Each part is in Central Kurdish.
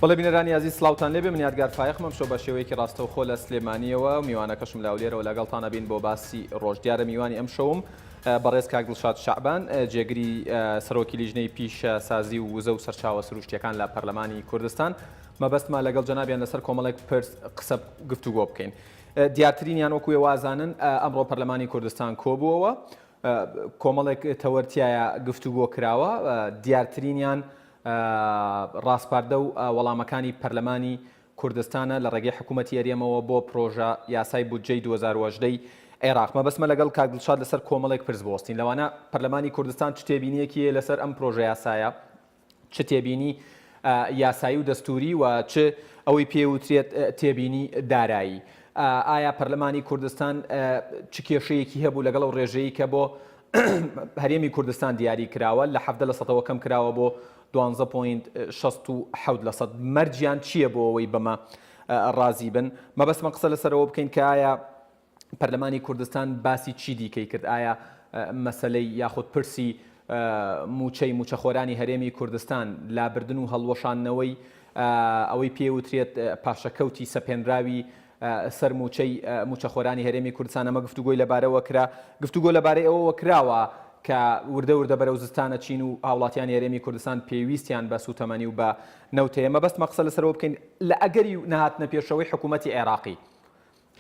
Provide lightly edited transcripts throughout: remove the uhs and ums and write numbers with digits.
بەڵێ بینەرانی ئازیز سڵاوتان لێبێ من یادگار فایەقم ئەمشەو بە شێوەیەکی ڕاستەوخۆ لە سلێمانیەوە و میوانەکەشم لە هەولێرەوە لەگەڵتان ئەبین بۆ باسی ڕۆژ دیارە میوانی ئەمشەوم بەڕێز کاک دڵشاد شەعبان جێگری سەرۆکی لیژنەی پیشەسازی و وزە و سەرچاوە سروشتیەکان لە پەرلەمانی کوردستان مەبەستمە لەگەڵ جەنابیان لەسەر کۆمەڵێک پرس قسە گفتوگۆ بکەین دیارترینیان وەکو ئێوە ئازانن ئەمڕۆ پەرلەمانی کوردستان کۆبووەوە کۆمەڵێک تەوەر تیایا گفتوگۆ کراوە، دیارترینیان ڕاسپاردە و وەڵامەکانی پەرلەمانی کوردستانە لە ڕێگەی حکوومەتی هەرێمەوە بۆ پرۆژە یاسای بودجەی 2018 ی عێراق. مەبەستمە لەگەڵ کاک دڵشاد لەسەر کۆمەڵێک پرس بوەستین، لەوانە پەرلەمانی کوردستان چ تێبینییەکی هەیە لەسەر ئەم پرۆژە یاسایە؟ چ تێبینی یاسایی و دەستووری و چ ئەوەی پێ وترێت تێبینی دارایی. ئایا پەرلەمانی کوردستان چ کێشەیەکی هەبوو لەگەڵ ئەو ڕێژەیەی کە بۆ هەرێمی کوردستان دیاری کراوە لە 17 لە سەدەوە کەم کراوە بۆ 12.67 لە سەد مەرجیان چییە بۆ ئەوەی بەمە ڕازی بن مەبەستمە قسە لەسەرەوە بکەین کە ئایا پەرلەمانی کوردستان باسی چی دیکەی کرد؟ ئایا مەسەلەی یاخود پرسی مووچەی مووچەخۆرانی هەرێمی کوردستان، لابردن و هەڵوەشاندنەوەی ئەوەی پێی وترێت پاشەکەوتی سەپێنراوی سەر مووچەی مووچەخۆرانی هەرێمی کوردستان، ئەمە گفتوگۆی لەبارەوە کرا؟ گفتوگۆ لەبارەی ئەوەوە کراوە کە وردە وردە بەرەو زستان ئەچین و هاوڵاتیانی هەرێمی کوردستان پێویستیان بە سووتەمەنی و بە نەوت هەیە. مەبەستمە قسە لەسەرەوە بکەین لە ئەگەری نەهاتنە پێشەوەی حکوومەتی عێراقی،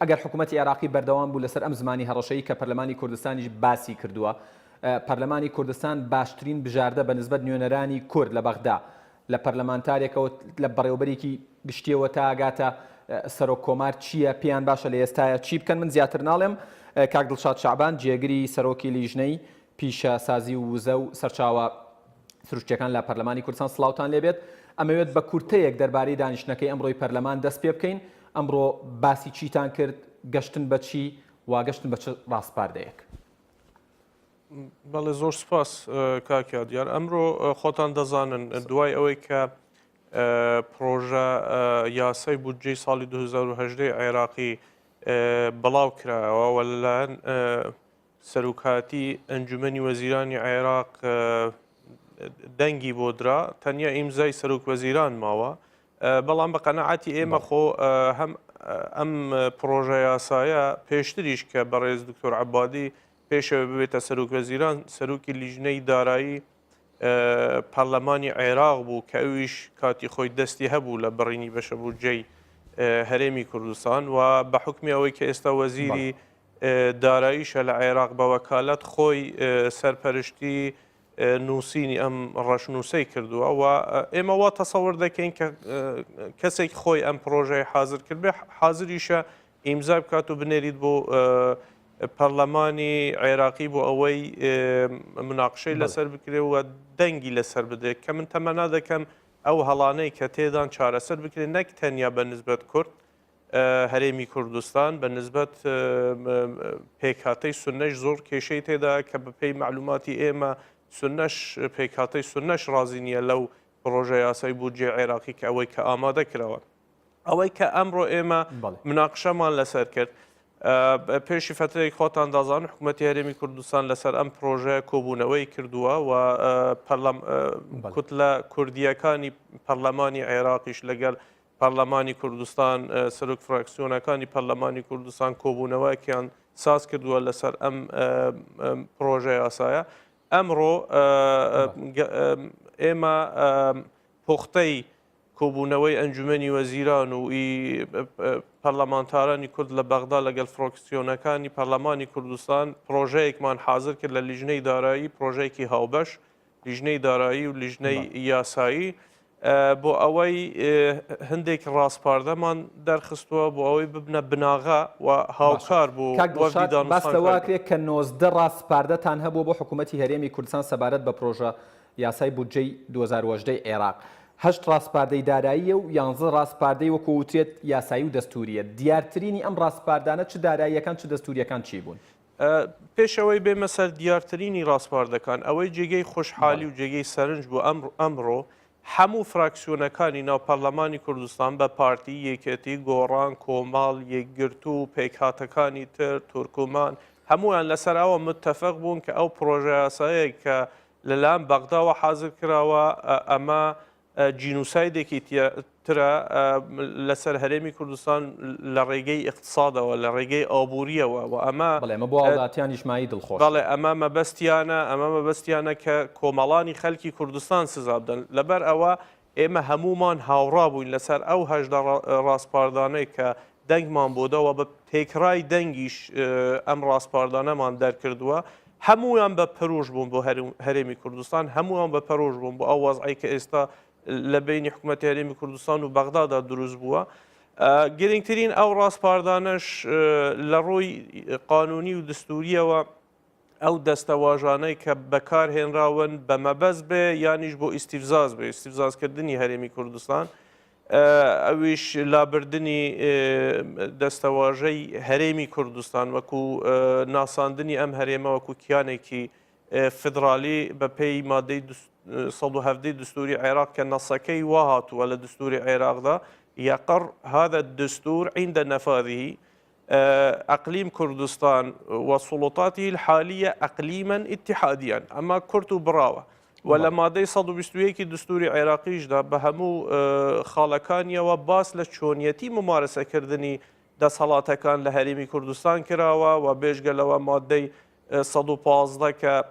ئەگەر حکومەتی عێراقی بەردەوام بوو لەسەر ئەم زمانی هەڕەشەیی کە پەرلەمانی کوردستانیش باسی کردووە، پەرلەمانی کوردستان باشترین بژاردە بە نسبەت نوێنەرانی کورد لە بەغدا، لە پەرلەمانتارێکەوە لە بەڕێوەبەرێکی گشتیەوە تا ئەگاتە سەرۆک کۆمار چییە، پێیان باشە لە ئێستایا چی بکەن، من زیاتر ناڵێم. کاک دڵشاد شەعبان جێگری سەرۆکی لیژنەی پیشەسازی و وزە و سەرچاوە سروشتیەکان لە پەرلەمانی کوردستان سڵاوتان لێبێت. ئەمەوێت بە کورتەیەک دەربارەی دانیشتنەکەی ئەمڕۆی پەرلەمان دەست پێ بکەین. ئەمڕۆ باسی چیتان کرد، گەشتن بە چی و گەشتن بە چ ڕاسپاردەیەک؟ بەڵێ زۆر سپاس کاک یادیار. ئەمڕۆ خۆتان دەزانن دوای ئەوەی کە پرۆژە یاسای بودجەی ساڵی 2018 عێراقی بڵاو کرایەوە و لەلایەن سەرۆکایەتی ئەنجومەنی وەزیرانی عێراق دەنگی بۆ درا، تەنیا ئیمزای سەرۆک وەزیران ماوە، بەڵام بە قەنەعاتی ئێمە خۆ هەم ئەم پڕۆژە یاسایە پێشتریش کە بەڕێز دکتۆر عەبادی پێشەوە ببێتە سەرۆک وەزیران سەرۆکی لیژنەی دارایی پەرلەمانی عێراق بوو کە ئەویش کاتی خۆی دەستی هەبوو لە بڕینی بەشە بودجەی هەرێمی کوردستان و بە حکمی ئەوەی کە ئێستا وەزیری داراییشە لە عێراق بە وەکالەت خۆی سەرپەرشتی نووسینی ئەم ڕەشنووسەی کردووە و ئێمە وا تەسەور دەکەین کە کەسێک خۆی ئەم پرۆژەی حاضر کردبێ حاضریشە ئیمزا بکات و بنێریت بۆ پەرلەمانی عێراقی بۆ ئەوەی مناقشەی لەسەر بکرێ و دەنگی لەسەر بدرێت کە من تەمەنا دەکەم ئەو هەڵانەی کە تێدان چارەسەر بکرێت نەک تەنیا بە نسبەت کورد هەرێمی کوردستان بە نسبەت پێکهاتەی سوننەش زۆر کێشەی تێدا کە بەپێی مەعلوماتی ئێمە سوننەش پێکهاتەی سوننەش ڕازی نییە لەو پڕۆژە یاسای بودجەی عێراقی کە ئەوەی کە ئامادە کراوە. ئەوەی کە ئەمڕۆ ئێمە مناقشەمان لەسەر کرد پێشی فترەیەک خۆتان دازان حکوومەتتی هەرێمی کوردستان لەسەر ئەم پرۆژەیە کۆبوونەوەی کردووە و کوتلە کوردیەکانی پەرلەمانی عێراقیش لەگەڵ پەرلەمانی کوردستان، سەرۆک فراکسیۆنەکانی پەرلەمانی کوردستان کۆبوونەوەیەکیان ساز کردووە لەسەر ئەم پرۆژە یاسایە. ئەمڕۆ ئێمە پوختەی کۆبوونەوەی ئەنجومەنی وەزیران و پەرلەمانتارانی کورد لە بەغدا لەگەڵ فراکسیۆنەکانی پەرلەمانی کوردستان پرۆژەیەکمان حاضر کرد لە لیژنەی دارایی، پرۆژەیەکی هاوبەش لیژنەی دارایی و لیژنەی یاسایی بۆ ئەوەی هەندێک ڕاسپاردەمان دەرخستووە بۆ ئەوەی ببنە بناغە و هاوکار بۆ وەفدی دانوستانکار. باس لەوە کرێت کە 19 ڕاسپاردەتان هەبووە بۆ حکوومەتی هەرێمی کوردستان سەبارەت بە پرۆژە یاسای بودجەی 2018 ی عێراق. هەشت ڕاسپاردەی داراییە و یانزە ڕاسپاردەی وەکو وترێت یاسایی و دەستوورییە. دیارترینی ئەم ڕاسپاردانە چ داراییەکان چ دەستوورییەکان چی بوون؟ پێش ئەوەی بێمە سەر دیارترینی ڕاسپاردەکان، ئەوەی جێگەی خۆشحالی و جێگەی سەرنج بوو ئەمڕۆ هەموو فراکسیۆنەکانی ناو پەرلەمانی کوردستان بە پارتی، یەکێتی، گۆڕان، کۆمەڵ، یەکگرتوو و پێکهاتەکانی تر، تورکمان، هەموویان لەسەر ئەوە متەفق بوون کە ئەو پڕۆژەیاسایەی کە لەلایەن بەغداوە حازر کراوە ئەمە جینوسایدێکی. ترە لەسەر هەرێمی کوردستان لە ڕێگەی ئیقتسادەوە، لە ڕێگەی ئابوورییەوە و ئەمە. بەڵێ ئەمە بۆ هاوڵاتیانیش مایەی دڵخۆشیە. بەڵێ ئەمە مەبەستیانە، ئەمە مەبەستیانە کە کۆمەڵانی خەلکی کوردستان سزا بدەن. لەبەر ئەوە ئێمە هەموومان هاوڕا بووین لەسەر ئەو 18 ڕاسپاردانەی کە دەنگمان بۆ دا و بە تێکڕای دەنگیش ئەم ڕاسپاردانەمان دەرکردووە. هەموویان بە پەرۆش بوون بۆ هەرێمی کوردستان، هەموویان بە پەرۆش بوون بۆ ئەو وەزعەی کە ئێستا لە بەینی حکوومەتی هەرێمی کوردستان و بەغدادا دروست بووە. گرنگترین ئەو ڕاسپاردانەش لە ڕووی قانونی و دستوریەوە ئەو دەستەواژانەی کە بەکار هێنراون بە مەبەست بێ یانیش بۆ ئیستیفزاز بێ ئیستیفزازکردنی هەرێمی کوردستان ئەویش لابردنی دەستەواژەی هەرێمی کوردستان وەکو ناساندنی ئەم هەرێمە وەکو کیانێکی فیدرالی بە پێی مادەی 117 دستوری عێراق کە نەسەکەی وا هاتووە لە دستوری عێراقدا يقر هذا الدستور عند نفاذه اقلیم کوردستان و سلطاته الحالیە اقلیما اتحادیا ئەمە کورت و بڕاوە و لە مادەی 121 دستوری عێراقیشدا بە هەموو خاڵەکانیەوە باس لە چۆنیەتی ممارەسەکردنی دەسەڵاتەکان لە هەرێمی کوردستان کراوە و بێژگە لەوە مادەی 115 کە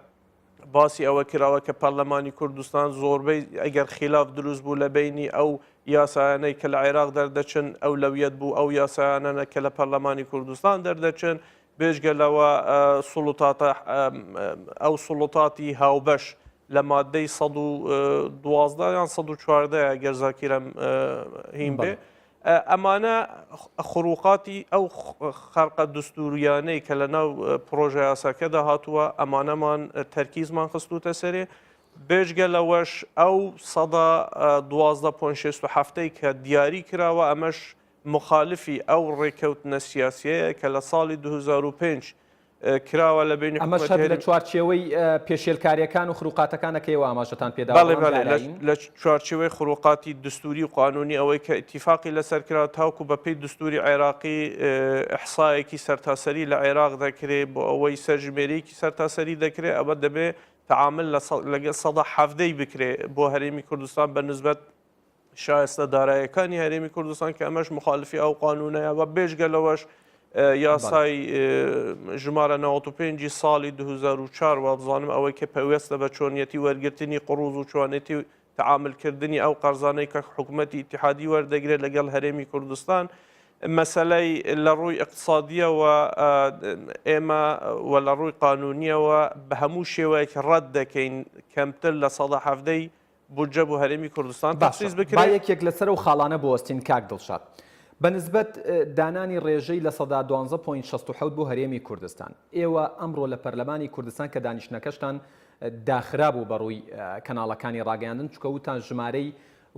باسی ئەوە کراوە کە پەرلەمانی کوردستان زۆربەی ئەگەر خیلاف دروست بوو لە بینی ئەو یاسایانەی کە لە عێراق دەردەچن ئەولەویەت بوو ئەو یاسایانەنە کە لە پەرلەمانی کوردستان دەردەچن بێجگە لەوە سوڵتاتە ئەو سوڵتاتی هاوبەش لە مادەی 112 یان 114 گەر زاکیرم هین بێ ئەمانە خروقاتی ئەو خەرقە دستوریانەی کە لە ناو پرۆژە یاساکەدا هاتووە ئەمانەمان تەرکیزمان خستوتە سەرێ بێجگە لەوەش ئەو سەدا دوازدە point شێست و حەفتەی کە دیاری کراوە ئەمەش مخالفی ئەو ڕێککەوتنە سیاسیەیە کە لە ساڵی 2005 کراوە لە بەینی ئەمەش حکومەتی هەر لە هەرێم. چوارچێوەی پێشێلکارییەکان و خروقاتەکانە کە ئێوە ئاماژەتان پێداوە، بەڵێ بەڵام بەڵێ لە دارایین؟ لە چوارچێوەی خروقاتی دستووری و قانوونی ئەوەی کە ئیتیفاقی لەسەر کرا تاوکو بە پێی دستووری عێراقی ئیحسایەکی سەرتاسەری لە عێراق دەکرێ بۆ ئەوەی سەرژمێرییەکی سەرتاسەری دەکرێ ئەوە دەبێ تەعامل لە لەگەڵ سەدا حەڤدەی بکرێ بۆ هەرێمی کوردستان بە نسبەت شایستە دارایەکانی هەرێمی کوردستان کە ئەمەش مخالفی ئەو قانونەیە و بێژگە لەوەش یاسای ژمارە 95 ساڵی 2004 وابزانم ئەوەی کە پەیوەستە بە چۆنیەتی وەرگرتنی قڕوز و چۆنێتی تعاملکردنی ئەو قەرزانەی کە حکوومەتی ئیتحادی وەردەگرێت لەگەڵ هەرێمی کوردستان مەسەلەی لە ڕووی اقتصادیەوە ئێمە و لە ڕووی قانونیەوە بە هەموو شێوەیەک ڕەت دەکەین کەمتر لە سەدا حەڤدەی بودجە بۆ هەرێمی کوردستان باشە تەخسیس با بکرێت. یەک یەک لەسەر ئەو خاڵانە بوەستین کاک دڵشاد. بە نسبەت دانانی ڕێژەی 12% point 67 بۆ هەرێمی کوردستان، ئێوە ئەمڕۆ لە پەرلەمانی کوردستان کە دانیشتنەکەشتان داخرابوو بە ڕووی کەناڵەکانی ڕاگەیاندن چونکە وتان ژمارەی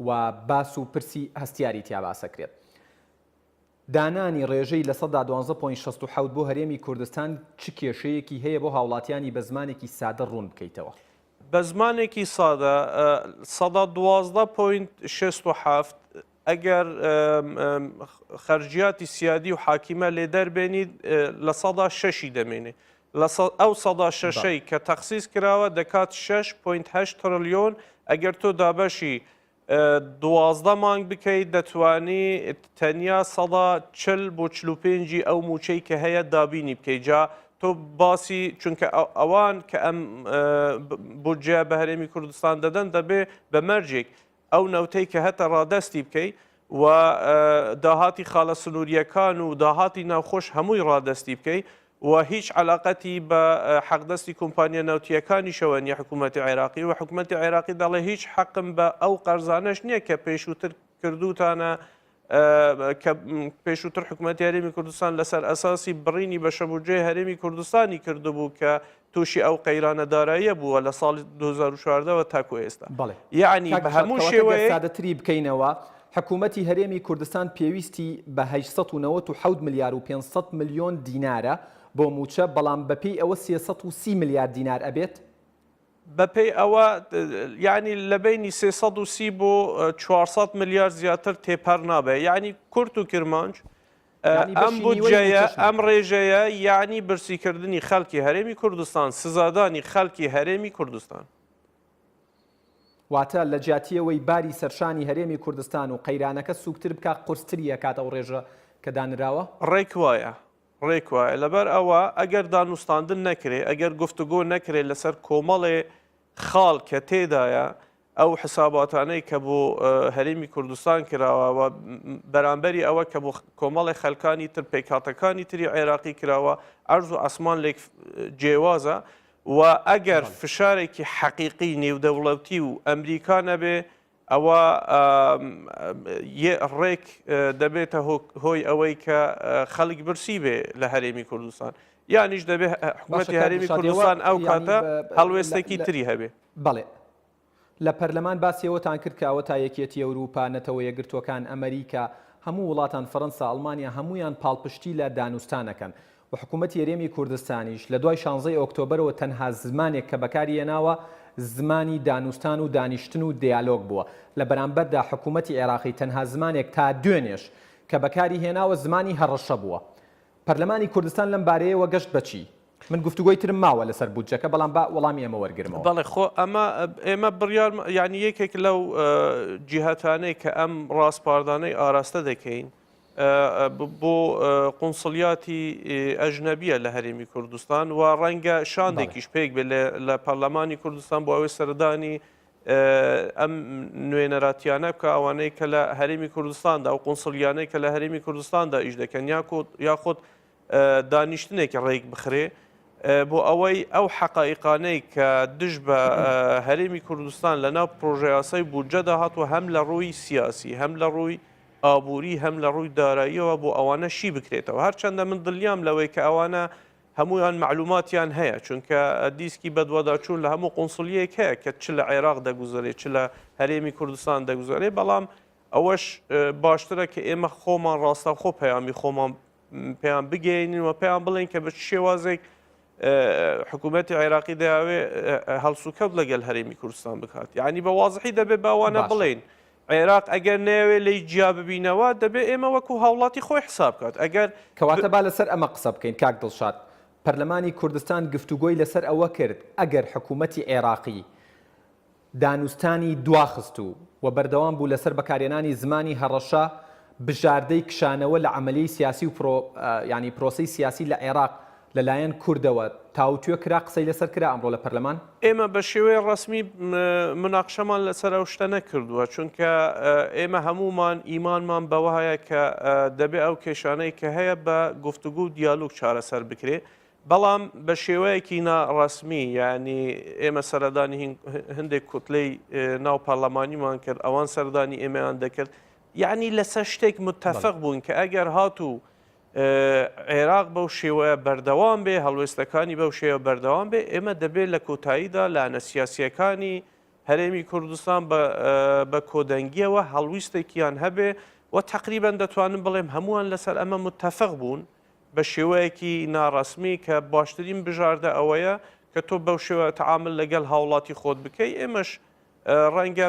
و باس و پرسی هەستیاری تیا باسەکرێت. دانانی ڕێژەی 12% point 67 بۆ هەرێمی کوردستان چ کێشەیەکی هەیە بۆ هاوڵاتیانی بە زمانێکی سادە ڕوون بکەیتەوە؟ بە زمانێکی سادە 12% point 67 ئەگەر خەرجیاتی سیادی و حاکیمە لێ دەربێنیت لە سەدا شەشی دەمێنێ لە ئەو سەدا شەشەی کە تەخسیس کراوە دەکات 6.8 ترلیۆن ئەگەر تۆ دابەشی 12 مانگ بکەیت دەتوانی تەنیا سەدا 40 بۆ 45 ئەو موچەی کە هەیە دابینی بکەیت جا تۆ باسی چونکە ئەوان کە ئەم بودجە بە هەرێمی کوردستان دەدەن دەبێ بە مەرجێک ئەو نەوتەی کە هەتە ڕادەستی بکەی و داهاتی خاڵە سنووریەکان و داهاتی ناوخۆش هەمووی ڕادەستی بکەی و هیچ علاقەتی بە حەقدەستی کۆمپانیا نەوتیەکانیشەوە نیە حکوومەتی عێراقی و حکوومەتی عێراقی دەڵێ هیچ حەقم بە ئەو قەرزانەش نییە کە پێشووتر کردوتانە کە پێشووتر حکوومەتی هەرێمی کوردستان لەسەر ئەساسی بڕینی بەشەبودجەی هەرێمی کوردستانی کردبوو کە تووشی ئەو قەیرانە داراییە بووە لە ساڵی 2014 وە تاکو ئێستا. بەڵێ یەعنی کاک بە دڵشاد هەموو کەواتە گەر شێوەیەک. سادەتری بکەینەوە حکوومەتی هەرێمی کوردستان پێویستی بە 897 ملیار و 500 ملیۆن دینارە بۆ مووچە بەڵام بەپێی ئەوە 330 ملیار دینار ئەبێت؟ بەپێی ئەوە یەعنی لە بەینی 330 بۆ 400 ملیار زیاتر تێپەر نابێت یەعنی کورت و کرمانج یانی ئەم بەشی نیوەی بودجەیە مووچەش ئەم ناکات. ڕێژەیە یەعنی برسیکردنی خەڵکی هەرێمی کوردستان سزادانی خەڵکی هەرێمی کوردستان. واتە لە جیاتی ئەوەی باری سەرشانی هەرێمی کوردستان و قەیرانەکە سووکتر بکا قورستری ئەکات ئەو ڕێژە کە دانراوە؟ ڕێک وایە، ڕێک وایە. لەبەر ئەوە ئەگەر دانوستاندن نەکرێ، ئەگەر گفتوگۆ نەکرێ لەسەر کۆمەڵێ خاڵ کە تێدایە ئەو حساباتانەی کە بۆ هەرێمی کوردستان کراوە و بەرامبەری ئەوە کە بۆ کۆمەڵی خەلکانی تر پێکهاتەکانی تری عێراقی کراوە ئەرز و ئاسمان لێک جێوازە و ئەگەر فشارێکی حەقیقی نێودەوڵەتی و ئەمریکا نەبێ ئەوە ڕێک دەبێتە هۆی ئەوەی کە خەڵک برسی بێ لە هەرێمی کوردستان یانیش دەبێ حکوومەتی هەرێمی کوردستان ئەو کاتە هەڵوێستێکی تری هەبێ. بەڵێ لە پەرلەمان باسی ئەوەتان کرد کە ئەوەتا یەکێتی ئەوروپا، نەتەوە یەکگرتووەکان، ئەمەریکا، هەموو وڵاتان، فەرەنسا، ئەڵمانیا هەموویان پاڵپشتی لە دانوستان ئەکەن و حکوومەتی هەرێمی کوردستانیش لە دوای شانزەی ئۆکتۆبەرەوە تەنها زمانێک کە بەکاری هێناوە زمانی دانوستان و دانیشتن و دیالۆگ بووە لە بەرامبەردا حکوومەتی عێراقی تەنها زمانێک تا دوێنێش کە بەکاری هێناوە زمانی هەڕەشە بووە. پەرلەمانی کوردستان لەم بارەیەوە گەشت بە چی؟ من گفتوگۆی ترم ماوە لەسەر بودجەکە بەڵام با وەڵامی ئەمە وەرگرمەوە. بەڵێ خۆ ئەمە ئێمە بڕیار یانی یەکێک لەو جیهەتانەی کە ئەم ڕاسپاردانەی ئاراستە دەکەین بۆ قونسڵیاتی ئەژنەبیە لە هەرێمی کوردستان و ڕەنگە شاندێکیش پێک بێت لە پەرلەمانی کوردستان بۆ ئەوەی سەردانی ئەم نوێنەراتیانە بکە ئەوانەی کە لە هەرێمی کوردستاندا و قونسڵیانەی کە لە هەرێمی کوردستاندا ئیش دەکەن یاخود دانیشتنێکی ڕێک بخرێ بۆ ئەوەی ئەو حەقائیقانەی کە دژ بە هەرێمی کوردستان لە ناو پرۆژەیاسای بودجەدا هاتووە هەم لە ڕووی سیاسی هەم لە ڕووی ئابووری هەم لە ڕووی داراییەوە بۆ ئەوانە شی بکرێتەوە هەرچەندە من دڵنیام لەوەی کە ئەوانە هەموویان مەعلوماتیان هەیە چونکە دیسکی بەدواداچوون لە هەموو قونسڵیەک هەیە کە چ لە عێراق دەگوزەرێ چ لە هەرێمی کوردستان دەگوزەرێ بەڵام ئەوەش باشترە کە ئێمە خۆمان ڕاستەوخۆ پەیامی خۆمان پێیان بگەینین و پێیان بڵێن کە بە چ شێوازێک حکوومەتی عێراقی دەیاوێ هەڵسوکەوت لەگەل هەرێمی کوردستان بکات یعنی بە وازحی دەبێت باوانە بڵێن عێراق ئەگەر نەیەوێ لێی جیا ببینەوە دەبێ ئێمە وەکو هاوڵاتی خۆی حساب بکات ئەگەر. کەواتە با لەسەر ئەمە قسە بکەین کاک دڵشاد، پەرلەمانی کوردستان گفتوگۆی لەسەر ئەوە کرد ئەگەر حکوومەتی عێراقی دانوستانی دواخست و و بەردەوام بوو لەسەر بەکارهێنانی زمانی هەڕەشە بژاردەی کشانەوە لە عەمەلیەی سیاسی و پرۆ یانی پرۆسەی سیاسی لە عێراق لە لایەن کوردەوە تاوتوێ کرا قسەی لەسەر کرا ئەمڕۆ لە پەرلەمان؟ ئێمە بە شێوەی ڕەسمی مناقشەمان لەسەر ئەو شتە نەکردووە، چونکە ئێمە هەموومان ئیمانمان بەوە هەیە کە دەبێ ئەو کێشانەی کە هەیە بە گفتوگۆ و دیالۆگ چارەسەر بکرێ، بەڵام بە شێوەیەکی ناڕەسمی یانی ئێمە سەردانی هەندێک کوتلەی ناو پەرلەمانیمان کرد، ئەوان سەردانی ئێمەیان دەکرد، یانی لەسەر شتێک متەفق بوون کە ئەگەر هاتوو عێراق بەو شێوەیە بەردەوام بێ، هەڵوێستەکانی بەو شێوە بەردەوام بێ، ئێمە دەبێت لە کۆتاییدا لایەنە سیاسییەکانی هەرێمی کوردستان بە کۆدەنگییەوە هەڵویستێکیان هەبێ و تەقریبەن دەتوانم بڵێم هەمووان لەسەر ئەمە متەفق بوون بە شێوەیەکی ناڕەسمی کە باشترین بژاردە ئەوەیە کە تۆ بەو شێوە تەعامل لەگەڵ هاوڵاتی خۆت بکەی ئێمەش ڕەنگە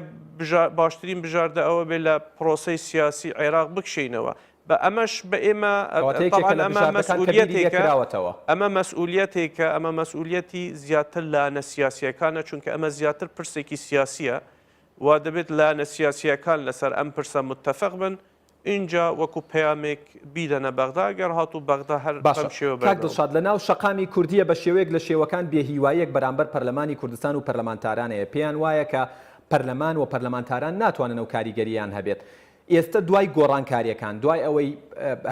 باشترین بژاردە ئەوە بێ لە پرۆسەی سیاسی عێراق بکشێینەوە بە ئەمەش بە ئێمە کەواتە یەکێکە لە ئەمە بژاردەکان کە بیری لێ مەسئولیەتێکە کراوەتەوە. ئەمە مەسئولیەتێکە ئەمە مەسئولیەتی زیاتر لایەنە سیاسیەکانە چونکە ئەمە زیاتر پرسێکی سیاسیە و دەبێت لایەنە سیاسیەکان لەسەر ئەم پرسە متەفق بن ئینجا وەکو پەیامێک بیدەنە بەغدا گەر هاتوو بەغدا هەر باشە بەم شێوە کاک بەردەوام دڵشاد لە ناو شەقامی کوردیە بە شێوەیەک لە شێوەکان بێ هیواییەک بەرامبەر پەرلەمانی کوردستان و پەرلەمانتاران هەیە پێیان وایە کە پەرلەمان و پەرلەمانتاران ناتوانن ئەو کاریگەرییان هەبێت ئێستە دوای گۆڕانکاریەکان دوای ئەوەی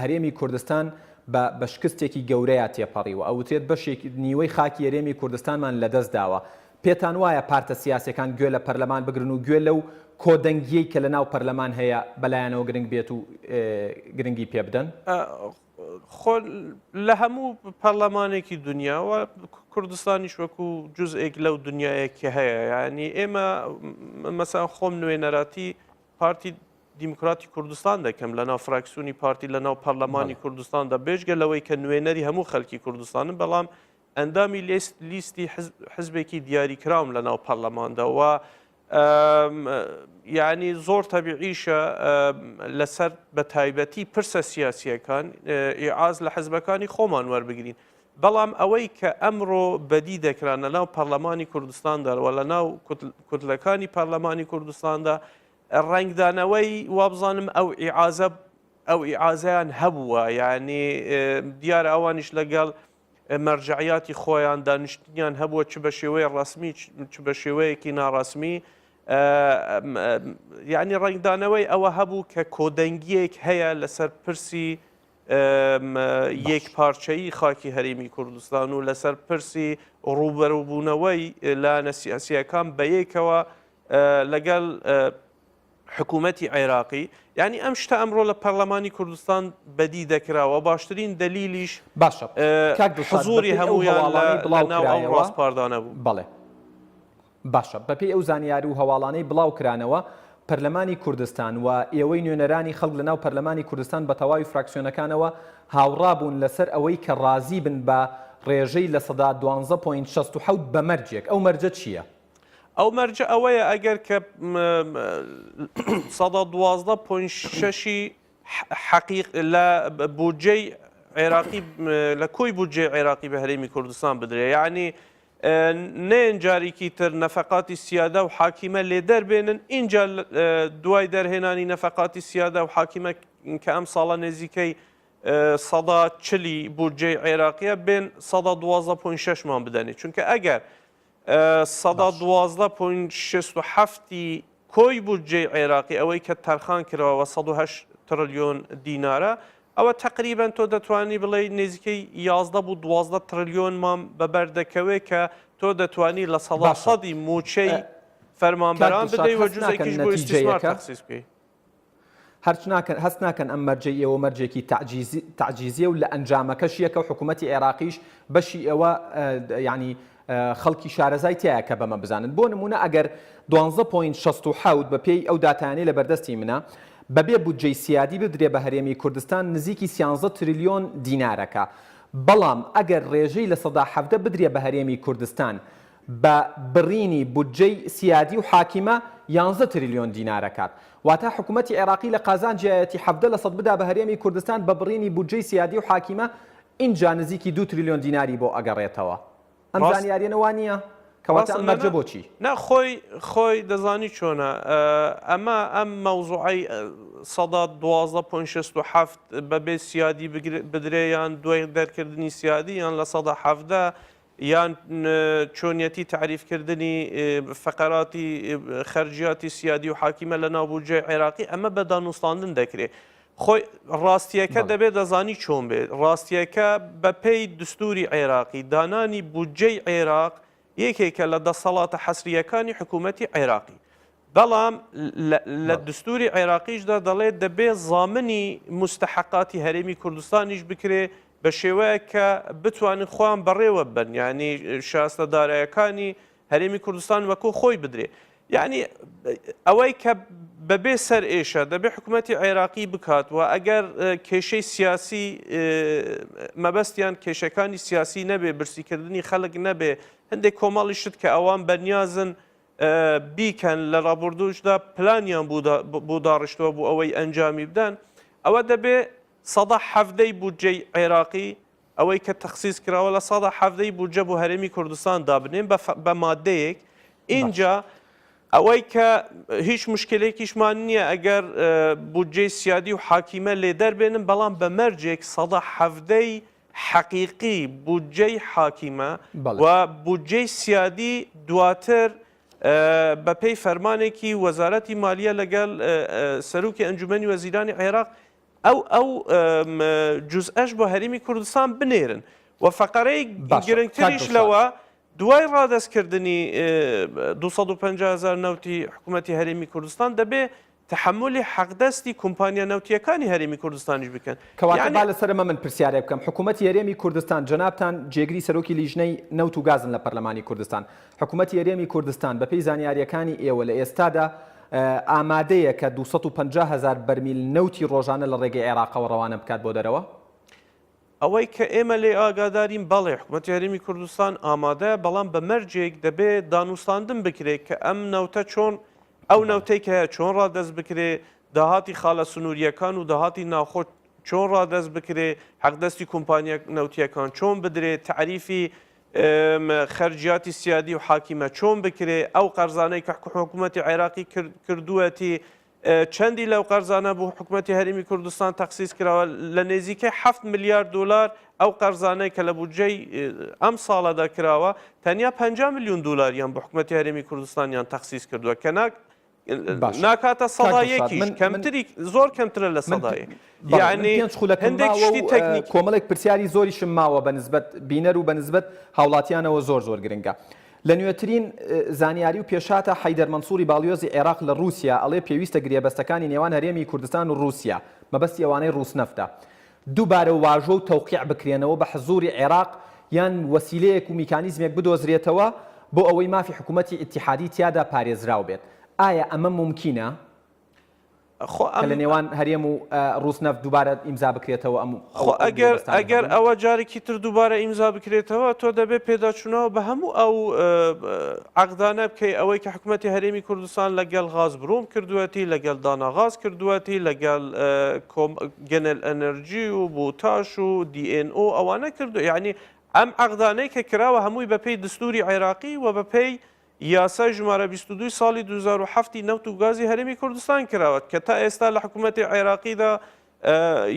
هەرێمی کوردستان بە بە شکستێکی گەورەیا تێپەڕیوە ئەوترێت بەشێک نیوەی خاکی هەرێمی کوردستانمان لەدەست داوە پێتان وایە پارتە سیاسیەکان گوێ لە پەرلەمان بگرن و گوێ لەو کۆدەنگیەی کە لەناو پەرلەمان هەیە بەلایانەوە گرنگ بێت و گرنگی پێ بدەن؟ خۆ لە هەموو پەرلەمانێکی دنیا و کوردستانیش وەکو جزئێک لەو دنیایە کە هەیە یعنی ئێمە مەسەن خۆم نوێنەراتی پارتی دیموکراتی کوردستان دەکەم لە ناو فراکسیۆنی پارتی لە ناو پەرلەمانی کوردستاندا بێجگە لەوەی کە نوێنەری هەموو خەلکی کوردستانم بەڵام ئەندامی لیستی حزبێکی دیاریکراوم لە ناو پەرلەماندا و یعنی زۆر تەبیعیشە لەسەر بە تایبەتی پرسە سیاسیەکان ئیعاز لە حزبەکانی خۆمان وەربگرین. بەڵام ئەوەی کە ئەمڕۆ بەدی دەکرا لە ناو پەرلەمانی کوردستاندا و لە ناو کوتلەکانی پەرلەمانی کوردستاندا ڕەنگدانەوەی وابزانم ئەو ئیعازە ئەو ئیعازەیان هەبووە یعنی دیارە ئەوانیش لەگەڵ مەرجعیاتی خۆیان دانیشتنیان هەبووە چ بە شێوەی ڕسمی چ بە شێوەیەکی ناڕسمی یعنی ڕەنگدانەوەی ئەوە هەبوو کە کۆدەنگیەک هەیە لەسەر پرسی یەکپارچەیی خاکی هەرێمی کوردستان و لەسەر پرسی ڕووبەروبوونەوەی لایەنە سیاسییەکان بەیەکەوە لەگەڵ حکوومەتی عێراقی یعنی ئەم شتە ئەمڕۆ لە پەرلەمانی کوردستان بەدی دەکراوە باشترین دەلیلیش باشە حزوری هەموویان لە ناو ئەو ڕاسپاردانە بوو. بەڵێ باشە بەپێی ئەو زانیاری و هەواڵانەی بڵاو کرانەوە، پەرلەمانی کوردستان و ئێوەی نوێنەرانی خەڵک لەناو پەرلەمانی کوردستان بە تەواوی فراکسیۆنەکانەوە هاوڕا بوون لەسەر ئەوەی کە ڕازی بن بە ڕێژەی 12.67% بە مەرجێک، ئەو مەرجە چییە؟ ئەو مەرجە ئەوەیە ئەگەر کە 12.6 حەقیق لە بودجەی عێراقی لە کۆی بودجەی عێراقی بە هەرێمی کوردستان بدرێ یعنی نەیەن جاریکی تر نەفەقاتی سیادە و حاکیمە لێ دەربێنن ئینجا دوای دەرهێنانی نەفەقاتی سیادە و حاکیمە کە ئەم ساڵە نێزیکەی سەدا چلی بودجەی عێراقیە بێن سەدا دوازدە point شەشمان بدەنێ چونکە ئەگەر سەدا 12 point 67 کۆی بودجەی عێراقی ئەوەی کە تەرخان کراوە 108 تڕلیۆن دینارە، ئەوە تەقریبەن تۆ دەتوانی بڵێی نزیکەی 11 بۆ 12 تڕلیۆنمان بەبەر دەکەوێت کە تۆ دەتوانی لە سەدا باشە سەدی مووچەی کاک فەرمانبەران دڵشاد بدەی و هەست ناکەن جزێکیش بۆ ئیستیسمار نەتیجەیەکە؟ تەخسیس بکەی. هەرچ ناکەن هەست ناکەن ئەم مەرجەی ئێوە مەرجێکی تەعجیزی تەعجیزیە و لە ئەنجامەکەش یەکە و حکوومەتی عێراقیش بەشی ئێوە یانی خەڵکی شارەزای تیایە کە بەمە بزانن بۆ نموونە ئەگەر دوانزە point 67 بە پێی ئەو داتایانەی لە بەردەستی منە بەبێ بودجەی سیادی بدرێ بە هەرێمی کوردستان نزیکی سیانزە تریلیۆن دینارەکە بەڵام ئەگەر ڕێژەی 17% بدرێ بە هەرێمی کوردستان بە بڕینی بودجەی سیادی و حاکیمە یانزە تریلیۆن دینارەکات واتە حکومەتی عێراقی لە قازانجیایەتی 17 لە سەد بدا بە هەرێمی کوردستان بە بڕینی بودجەی سیادی و حاکیمە ئینجا نزیکی دوو تریلیۆن دیناری بۆ ئەگەڕێتەوە. ئەم ڕاست زانیاریەنە وا نییە؟ کەواتە ڕاستە ئەم نا مەرجە نا بۆچی؟ نا خۆی خۆی دەزانی چۆنە ئەمە ئەم مەوزوعەی سەدا 12 point 67 بەبێ سیادی بدرێ یان دوای دەرکردنی سیادی یان لە سەدا 17 یان چۆنیەتی تەعریفکردنی فەقەراتی خەرجیاتی سیادی و حاکیمە لە ناو بودجەی عێراقی ئەمە بە دانوستاندن دەکرێت. خۆی ڕاستیەکە دەبێت دەزانی چۆن بێت ڕاستیەکە بەپێی دستوری عێراقی دانانی بودجەی عێراق یەکێکە لە دەسەڵاتە حەسریەکانی حکوومەتی عێراقی بەڵام لە دستوری عێراقیشدا دەڵێت دەبێ زامنی مستحقاتی هەرێمی کوردستانیش بکرێ بە شێوەیەک کە بتوانن خۆیان بەڕێوە بن یعنی شاستە دارایەکانی هەرێمی کوردستان وەکو خۆی بدرێ یعنی ئەوەی کە بەبێ سەر ئێشە دەبێ حکوومەتی عێراقی بکات و ئەگەر کێشەی سیاسی مەبەستیان کێشەکانی سیاسی نەبێ برسیکردنی خەڵک نەبێ هەندێک کۆمەڵی شت کە ئەوان بەنیازن بیکەن لە ڕابوردووشدا پلانیان بۆ داڕشتووە بۆ ئەوەی ئەنجامی بدەن ئەوە دەبێ سەدا حەڤدەی بودجەی عێراقی ئەوەی کە تەخسیس کراوە لە سەدا حەڤدەی بودجە بۆ هەرێمی کوردستان دابنێن بە مادەیەک ئینجا ئەوەی کە هیچ مشکلێکیشمان نییە ئەگەر بودجەی سیادی و حاکیمە لێ دەربێنن بەڵام بە مەرجێک سەدا حەڤدەی حەقیقی بودجەی حاکیمە و بودجەی سیادی دواتر بەپێی فەرمانێکی وەزارەتی مالیە لەگەڵ سەرۆکی ئەنجومەنی وەزیرانی عێراق ئەو ئەو جزئەش بۆ هەرێمی کوردستان بنێرن و فەقەرەی گرنگتریش لەوە دوای ڕادەستکردنی 250 هزار نەوتی حکوومەتی هەرێمی کوردستان دەبێ تەحەمولی حەقدەستی کۆمپانیا نەوتییەکانی هەرێمی کوردستانیش بکەن. کەواتە یەعنی. با لەسەر ئەمە من پرسیارێک بکەم، حکوومەتی هەرێمی کوردستان، جەنابتان جێگری سەرۆکی لیژنەی نەوت و گازن لە پەرلەمانی کوردستان، حکوومەتی هەرێمی کوردستان بەپێی زانیارییەکانی ئێوە لە ئێستادا ئامادەیە کە 250 هەزار بەرمیل نەوتی ڕۆژانە لە ڕێگەی عێراقەوە ڕەوانە بکات بۆ دەرەوە؟ ئەوەی کە ئێمە لێی ئاگادارین بەڵێ حکومەتی هەرێمی کوردستان ئامادەیە، بەڵام بە مەرجێک دەبێ دانوستاندن بکرێ کە ئەم نەوتە چۆن ئەو نەوتەی کە هەیە چۆن ڕادەست بکرێ، داهاتی خاڵە سنوورییەکان و داهاتی ناوخۆ چۆن ڕادەست بکرێ، حەقدەستی کۆمپانیا نەوتییەکان چۆن بدرێ، تەعریفی خەرجیاتی سیادی و حاکیمە چۆن بکرێ، ئەو قەرزانەی کە حکوومەتی عێراقی کردووەتی چەندی لەو قەرزانە بۆ حکومەتی هەرێمی کوردستان تەخسیس کراوە، لە نێزیکەی حەفت ملیار دۆلار ئەو قەرزانەی کە لە بودجەی ئەم ساڵەدا کراوە تەنیا 50 میلیۆن دۆلاریان بۆ حکومەتی هەرێمی کوردستانیان تەخسیس کردووە کە ناک باشە ناکاتە کاک سەدا دڵشاد یەکیش من من کەمتری زۆر کەمترە لە من سەدا یەک بەڵێ من یعنی پێنج خولەکم هەندێک ماوە شتی و تەکنیکی کۆمەڵێک پرسیاری زۆریشم ماوە بە نسبەت بینەر و بە نسبەت هاوڵاتیانەوە زۆر زۆر گرنگە. لە نوێترین زانیاری و پێشهاتە حەیدەر مەنسوری باڵیۆزی عێراق لە ڕووسیا ئەڵێ پێویستە گرێبەستەکانی نێوان هەرێمی کوردستان و ڕووسیا مەبەستی ئەوانەی ڕووسنەفتە دووبارە واژۆ و تەوقیع بکرێنەوە بە حزوری عێراق یان وەسیلەیەک و میکانیزمێک بدۆزرێتەوە بۆ ئەوەی مافی حکوومەتی ئیتیحادی تیادا پارێزراو بێت ئایا ئەمە مومکینە؟ خۆ کە ئەم لە نێوان هەرێم و ڕووسنەفت دووبارە ئیمزا بکرێتەوە ئەم خۆ ئەو ئەگەر گرێبەستانەی ئەگەر هەبوون؟ ئەوە جارێکی تر دووبارە ئیمزا بکرێتەوە تۆ دەبێ پێداچوونەوە بە هەموو ئەو عەقدانە بکەی ئەوەی کە حکوومەتی هەرێمی کوردستان لەگەڵ غازبروم کردووەتی لەگەڵ داناغاز کردووەتی لەگەڵ کۆم گەنەل ئەنەرجی و بوتاش و دی ئێن ئۆ ئەوانە کردو یعنی ئەم عەقدانەی کە کراوە هەمووی بەپێی دستوری عێراقی و بەپێی یاسای ژمارە 22 ساڵی 2007 ی نەوت و گازی هەرێمی کوردستان کراوە کە تا ئێستا لە حکوومەتی عێراقیدا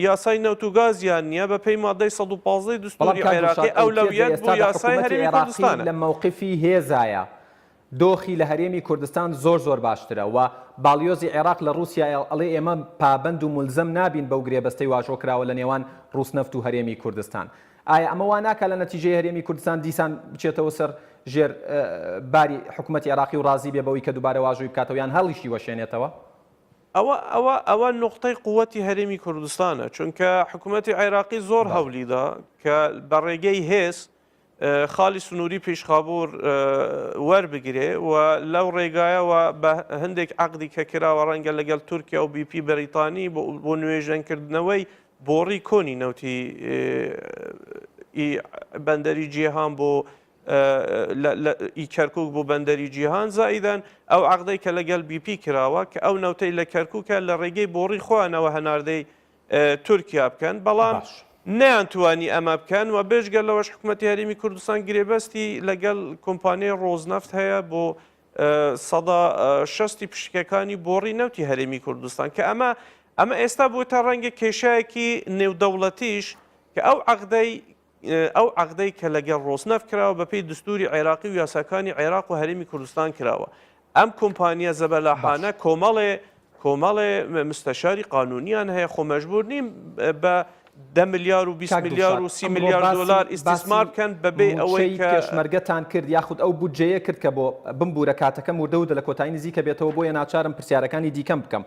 یاسای نەوت و گازیان نییە بە پێی مادەی 115 بەڵام دستوری کاک دڵشاد عێراقی ئەوترێت لە ئەولەویەت بۆ ئێستادا یاسای حکوومەتی هەرێمی عێراقی کوردستانە. لە مەوقفی هێزایە دۆخی لە هەرێمی کوردستان زۆر زۆر باشترە و باڵیۆزی عێراق لە ڕووسیا ئەڵێ ئێمە پابەند و مولزەم نابین بەو گرێبەستەی واژۆ کراوە لە نێوان ڕووسنەفت و هەرێمی کوردستان ئایا ئەمە وا ناکا لە نەتیجەی هەرێمی کوردستان دیسان بچێتەوە سەر ژێر باری حکومەتی عێراقی و ڕازی بێ بەوەی کە دووبارە واژۆی بکاتەوە یان هەڵیشی وەشێنێتەوە؟ ئەوە ئەوە ئەوە نوقتەی قوتی هەرێمی کوردستانە چونکە حکوومەتی عێراقی زۆر بەڵێ. هەولیدا کە بە ڕێگەی هێز خاڵی سنووری پیشخابوور وەربگرێ و لەو ڕێگایەوە بە هەندێک عەقدی کە کراوە ڕەنگە لەگەڵ تورکیا و BP بەریتانی بۆ نوێژەنکردنەوەی بۆڕی کۆنی نەوتی ئی بەندەری جیهان بۆ ئی کەرکک بۆ بەندەری جیهان زائیدەن ئەو عقدەی کە لەگەڵ BP کراوە کە ئەو نەوتەی لە کەرکووکە لە ڕێگەی بۆڕی خۆیانەوە هەناردەی تورکیا بکەن بەڵام باش. نەیانتوانی ئەمە بکەن و بێجگە لەوەش حکوومەتی هەرێمی کوردستان گرێبەستی لەگەڵ کۆمپانیای ڕۆزنەفت هەیە بۆ شەستی پشکەکانی بۆڕی نەوتی هەرێمی کوردستان کە ئەمە ئەمە ئێستا بۆتە ڕەنگە کێشایەکی نێودەوڵەتیش کە ئەو عقدەی ئەو عقدەی کە لەگەڵ ڕۆسنەف کراوە بەپێی دستوری عێراقی و یاساکانی عێراق و هەرێمی کوردستان کراوە ئەم کۆمپانیە زەبەلاحانە کۆمەڵێ کۆمەڵێ مستەشاری قانونیان هەیە خۆ مەجبور نیم بە دە ملیار و 20 کاک ملیار دڵشاد و سی ئەمڕۆ ملیار باسی دۆلار باسی ئیستیسمار بکەن بەبێ ئەوەی مووچەی کە پێشمەرگەتان کرد یاخود ئەو بودجەیە کرد کە بۆ بمبوورە کاتەکەم وردە وردە لە کۆتایی نزیکە بێتەوە بۆیە ناچارم پرسیارەکانی دیکەم بکەم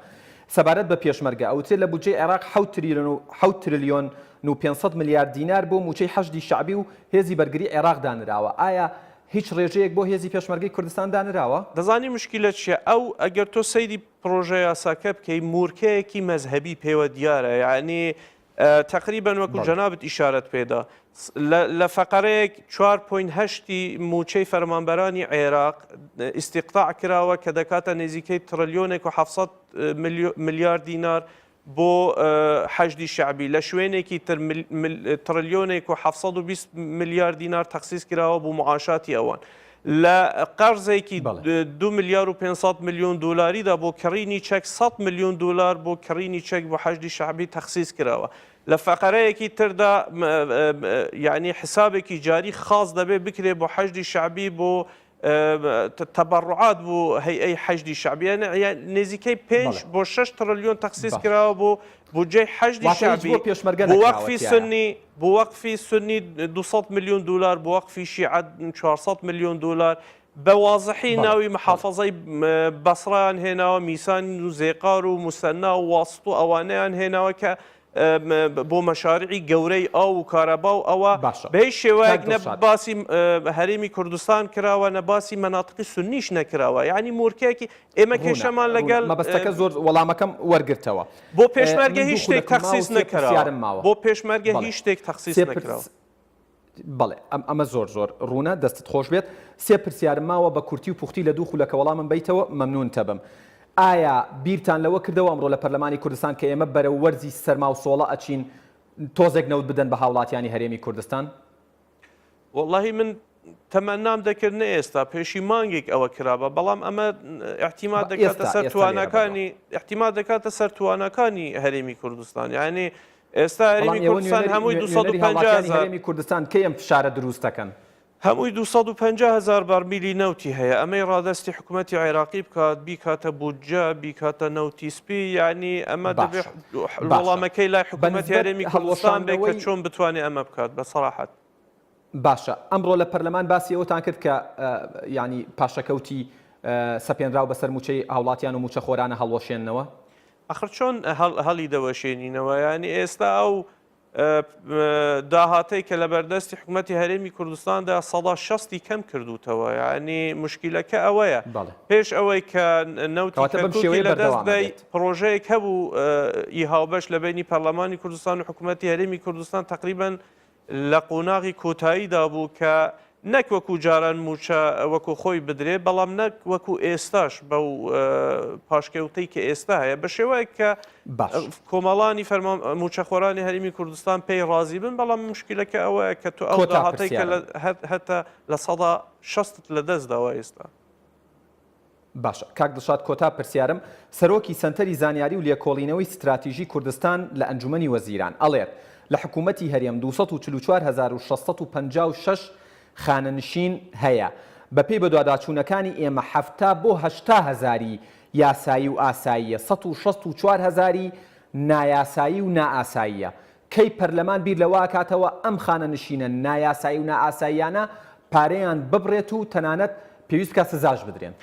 سەبارەت بە پێشمەرگە ئەوترێت لە بودجەی عێراق حەوت تریلۆن و حەوت ترلیۆن و 500 ملیار دینار بۆ مووچەی حەشدی شەعبی و هێزی بەرگری عێراق دانراوە ئایا هیچ ڕێژەیەک بۆ هێزی پێشمەرگەی کوردستان دانراوە؟ دەزانی مشکیلە چیە ئەو ئەگەر تۆ سەیری پڕۆژە یاساکە بکەی مورکەیەکی مەزهەبی پێوە دیارە یعنی تقریبا وەکو بەڵێ. جەنابت ئیشارەت پێدا لە فەقەرەیەک 4.8 موچەی فەرمانبەرانی عێراق ئیستیقتاع کراوە کە دەکاتە نزیکەی تڕلیۆنێک و 700 ملیار دینار بۆ حەشدی شەعبی لە شوێنێکی تر تڕلیۆنێک و 720 ملیار دینار تەخسیس کراوە بۆ معاشاتی ئەوان. لە قەرزێکی 2 ملیار و 500 میلیۆن دلاریدا بۆ کڕینی چەک 100 میلیۆن دلار بۆ کڕینی چەک بۆ حەشدی شەعبی تەخسیس کراوە. لە فەقەرەیەکی تردا یعنی حسابێکی جاری خاص دەبێ بکرێ بۆ حەشدی شەعبی بۆ تەبەڕوعات بۆ هەیئەی حەشدی شەعبی یانی نزیکەی پێنج بۆ شەش تڕلیۆن تەخسیس کراوە بۆ بودجەی حەشدی شەعبی بۆ پێشمەرگە بۆ وەقفی سنی بۆ وەقفی سنی 200 میلیۆن دلار بۆ وەقفی شیعە 400 میلیۆن دلار بە وازحی ناوی محافظەی بەسڕیان هێناوە میسان و زێقار و موسەننا و واسط و ئەوانەیان هێناوە کە بۆ مەشاریعی گەورەی ئاو و کارەبا و ئەوە باشە بە هیچ کاک شێوەیەک نە دڵشاد. باسی هەرێمی کوردستان کراوە نە باسی مەناتقی سوننیش نەکراوە یعنی مۆرکەیەکی ئێمە ڕوونە کێشەمان ڕوونە لەگەڵ مەبەستەکە زۆر وەڵامەکەم وەرگرتەوە بۆ من پێشمەرگە دوو هیچ شتێک خولەکم ماوە و تەخسیس سێ نەکراوە پرسیارم ماوە بۆ پێشمەرگە بەڵێ هیچ شتێک تەخسیس سێ نەکراوە پرس بەڵێ ئەم ئەمە زۆر زۆر ڕوونە دەستت خۆش بێت سێ پرسیارم ماوە بە کورتی و پوختی لە دوو خولەکە وەڵامم بەیتەوە مەمنونتە بم. ئایا بیرتان لەوە کردەوە ئەمڕۆ لە پەرلەمانی کوردستان کە ئێمە بەرەو وەرزی سەرما و سۆڵە ئەچین تۆزێک نەوت بدەن بە هاوڵاتیانی هەرێمی کوردستان؟ وەڵاهی من تەمەنام دەکرد نە ئێستا پێشی مانگێک ئەوە کرابا بەڵام ئەمە احتیمال دەکاتە سەر تواناکانی احتیمال دەکاتە سەر تواناکانی هەرێمی کوردستان یعنی ئێستا هەرێمی کوردستان هەمووی 250 هەرێمی کوردستان کەی ئەم فشارە دروست دەکەن؟ هەمووی 250 هەزار بەرمیلی نەوتی هەیە ئەمەی ڕادەستی حکوومەتی عێراقی بکات بیکاتە بودجە بیکاتە نەوتی سپی یعنی ئەمە دەبێت وەڵامەکەی لای حکوومەتی هەرێمی کوردستان بێت کە چۆن بتوانێت ئەمە بکات بە سەراحەت. باشە ئەمڕۆ لە پەرلەمان باسی ئەوەتان کرد کە یانی پاشەکەوتی سەپێنراو بەسەر مووچەی هاوڵاتیان و مووچەخۆرانە هەڵوەشێننەوە؟ ئەخر چۆن هەڵی دەوەشێنینەوە یانی ئێستا ئەو داهاتەی کە لەبەردەستی حکوومەتی هەرێمی کوردستاندا سەدا شەستی کەم کردوتەوە یعنی مشکلەکە ئەوەیە پێش ئەوەی کە نەوتی کەرکوکی لەدەست دەی پرۆژەیەک هەبوو ئی هاوبەش لە بینی پەرلەمانی کوردستان و حکوومەتی هەرێمی کوردستان تقریبا لە قۆناغی کۆتاییدا بوو کە نەک وەکو جاران مووچە وەکو خۆی بدرێ، بەڵام نەک وەکو ئێستاش بەو پاشکەوتەی کە ئێستا هەیە، بە شێوەیەک کە باش. کۆمەڵانی فەرمان مووچەخۆرانی هەرێمی کوردستان پێی ڕازی بن، بەڵام مشکلەکە ئەوەیە کە تۆ ئەو کۆتا داهاتەی کە پرسیارم. لە هەتا لە سەدا شەستت لە دەست داوە ئێستا. باشە کاک دڵشاد کۆتا پرسیارم، سەرۆکی سەنتەری زانیاری و لێکۆڵینەوەی ستراتیژی کوردستان لە ئەنجومەنی وەزیران ئەڵێت لە حکومەتی هەرێم 244656 خانەنشین هەیە بەپێی بەدواداچوونەکانی ئێمە 70 بۆ 80 هەزاری یاسایی و ئاساییە 164 هەزاری نایاسایی و نائاساییە کەی پەرلەمان بیر لەوە ئەکاتەوە ئەم خانەنشینە نایاسایی و نائاساییانە پارەیان ببڕێت و تەنانەت پێویست بکات سزاش بدرێن؟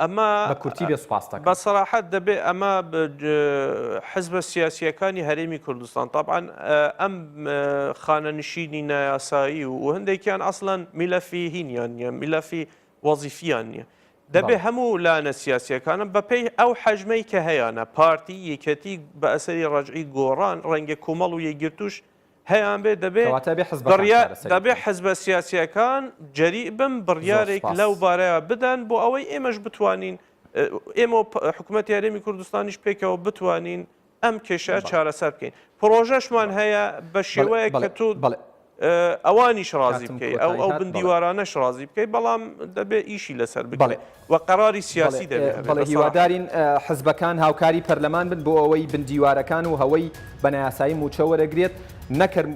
ئەمە بە کورتی بێ سوپاست دەکەم. بە سەراحەت دەبێ ئەمە حزبە سیاسییەکانی هەرێمی کوردستان تەبعەن ئەم خانەنشینی نایاسایی و هەندێکیان ئەسڵەن میلەفی هینیان نییە میلەفی وەزیفیان نییە دەبێ هەموو لایەنە سیاسییەکانە بەپێی ئەو حەجمەی کە هەیانە پارتی یەکێتی بە ئەسەری ڕەجعی گۆڕان ڕەنگە کۆمەڵ و یەکگرتووش هەیان بێ دەبێ کەواتە بێ حزبەکان بڕیار چارەسەری دەبێ بکەن. حزبە سیاسییەکان جەریء بن زۆر بڕیارێک سوپاس. لەو بارەیە بدەن بۆ ئەوەی ئێمەش بتوانین ئێمە و حکوومەتی هەرێمی کوردستانیش پێکەوە بتوانین ئەم کێشە بەڵێ. چارەسەر بکەین. پڕۆژەشمان بەڵێ. هەیە بە بەڵێ شێوەیەک بەڵێ کە تۆ بەڵێ. ئەوانیش ڕازی کاتم بکەی ئەو کۆتایی ئەو هات بن بەڵێ. دیوارانەش ڕازی بکەی بەڵام دەبێ ئیشی لەسەر بەڵێ. بکرێ و قەراری بەڵێ سیاسی دەبێ هەبێ بەڵێ بە سەراحەت. هیوادارین حزبەکان هاوکاری پەرلەمان بن بۆ ئەوەی بن دیوارەکان و هەوەی بە نایاسایی مووچە وەرەگرێت نەک هەر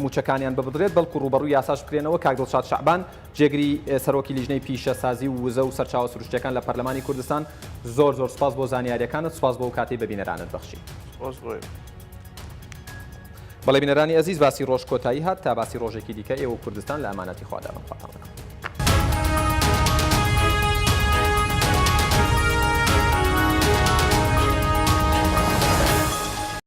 مووچەکانیان ببڕدرێت بەڵکو ڕووبەڕووی یاساش بکرێنەوە کاک دڵشاد شەعبان جێگری سەرۆکی لیژنەی پیشەسازی و وزە و سەرچاوە سروشتیەکان لە پەرلەمانی کوردستان زۆر زۆر سوپاس بۆ زانیاریەکانت سوپاس بۆ ئەو کاتەی بە بینەرانت بەخشی. سوپاس بۆ ئێوە. بەڵێ بینەرانی ئەزیز باسی ڕۆژ کۆتایی هات تا باسی ڕۆژێکی دیکە ئێوە و کوردستان لە ئەمانەتی خوادا بن خواتان لەگەڵ.